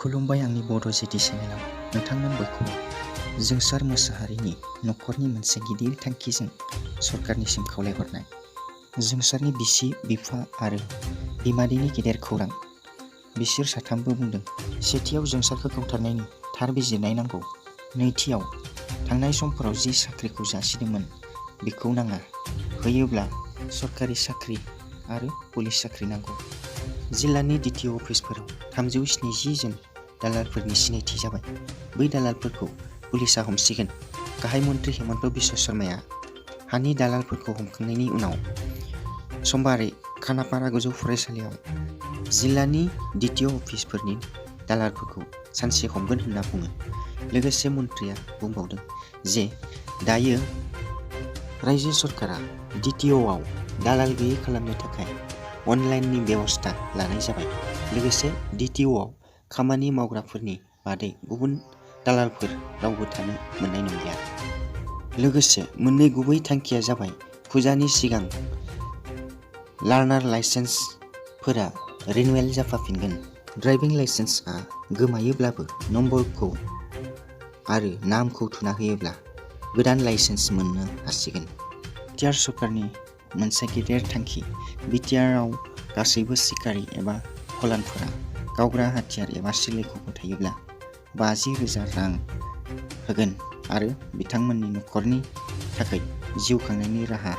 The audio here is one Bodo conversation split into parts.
खुलुमबाय आंनि बड' जेटि चेनेलाव नोंथांमोन बयखौबो जोंसार मोसाहारिनि नखरनि मोनसे गिदिर थांखिजों सरकारनिसिम खावलायहरनाय। जोंसारनि बिसि बिफा आरो बिमादैनि गेदेर खौरां। बिसोर साथामबो बुंदों, सेथियाव जोंसारखौ गावथारनायनि थार बिजिरनाय नांगौ। नैथियाव थांनाय समफोराव जि साख्रिखौ जासिदोंमोन बेखौ नाङा, होयोब्ला सरकारि साख्रि आरो पुलिस साख्रि नांगौ। जिल्लानि DTO अफिसफोराव 370 जन दालालफोरनि सिनायथि जाबाय। बै दालालफोरखौ पुलिसआ हमसिगोन। गाहाय मन्त्रि हेमन्त बिश्व शर्माया हानि दालालफोरखौ हमखांनायनि उनाव समबारै खानापारा गोजौ फरायसालियाव जिल्लानि DTO अफिसफोरनि दालालफोरखौ सानसे हमगोन होनना बुङो। लोगोसे मन्थ्रिया बुंबावदों जे दायो रायजो सरकारा DTOआव दालाल गैयै खालामनो थाखाय अनलाइननि बेबस्था लानाय जाबाय। लोगोसे DTOआव खामानि मावग्राफोरनि बादै गुबुन दालालफोर रावबो थानो मोननाय नंलिया। लोगोसे मोननै गुबै थांखिया जाबाय फुजानि सिगां लार्नार लाइसेन्सफोरा रिनिउएल जाफाफिनगोन। ड्राइभिं लाइसेन्सआ गोमायोब्लाबो नम्बरखौ आरो नामखौ थुना होयोब्ला गोदान लाइसेन्स मोननो हासिगोन। बिटिआर सरकारनि मोनसे गेदेर थांखि। बिटिआरआव गासैबो सिखारि एबा फलानफोरा गावग्रा हाथियार एबा सिलाइखौ फोथायोब्ला 50,000 रां होगोन आरो बिथांमोननि नखरनि थाखाय जिउ खांनायनि राहा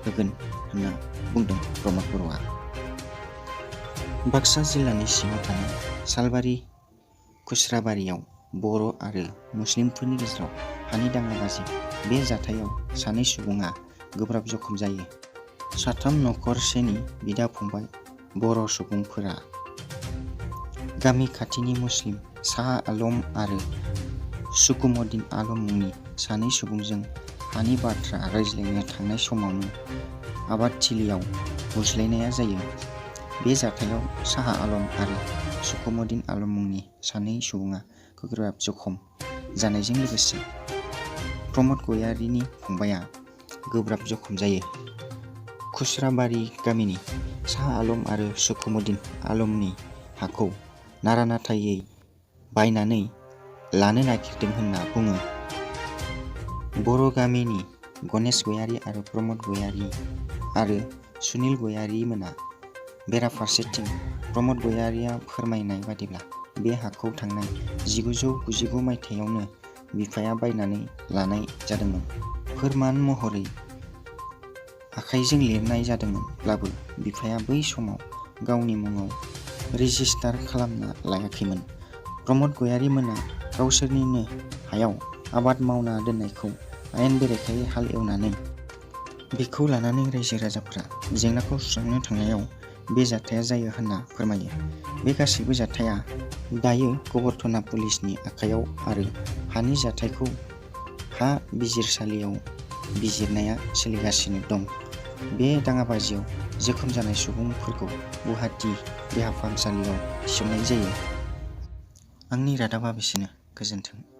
होगोन होनना बुंदों प्रमद बर'आ। बाक्सा जिल्लानि सिङाव थानाय सालबारि खुस्राबारियाव बर' आरो मुस्लिमफोरनि गेजेराव हानि दाङाबाजि। बे जाथायाव सानै सुबुङा गोब्राब जखम जायो। साथाम नखरसेनि बिदा फंबाय बर' सुबुंफोरा गामि खाथिनि मुस्लिम शाह आलम आरो सुकुमुद्दिन आलम मुंनि सानै सुबुंजों हानि बाथ्रा रायज्लायनो थांनाय समावनो आबादथिलियाव बुज्लायनाया जायो। बे जाथायाव शाह आलम आरो सुकुमुद्दिन आलम मुंनि सानै सुबुङा गोब्राब जखम जानायजों लोगोसे प्रमद गयारिनि फंबायआ गोब्राब जखम जायो। खुस्राबारि गामिनि शाह आलम आरो सुकुमुद्दिन आलमनि हाखौ नारा-नाथायै बायनानै लानो नागिरदों होनना बुङो। बर' गामिनि गणेश गयारि आरो प्रमद गयारि आरो सुनिल गयारिमोना बेराफारसेथिं प्रमद गयारिया फोरमायनाय बादिब्ला बे हाखौ थांनाय 1999 मायथाइयावनो बिफाया बायनानै लानाय जादोंमोन। फोरमान महरै आखाइजों लिरनाय जादोंमोनब्लाबो बिफाया बै समाव गावनि मुङाव रेजिस्टार खालामना लायाखैमोन। प्रमद गयारिमोना गावसोरनिनो हायाव आबाद मावना दोननायखौ आयेन बेरेखायै हाल एवनानै बेखौ लानानै रायजो राजाफोरा जेंनाखौ सुस्रांनो थांनायाव बे जाथाया जायो होनना फोरमायो। बे गासैबो जाथाया दायो गबर्धना पुलिसनि आखायाव आरो हानि जाथायखौ हा बिजिरसालियाव बिजिरनाया सोलिगासिनो दं। बे दाङाबाजियाव जोखोम जानाय सुबुंफोरखौ गुवाहाटी देहा फाहामसालियाव थिसननाय जायो। आंनि रादाबा बेसेनो। गोजोन्थों।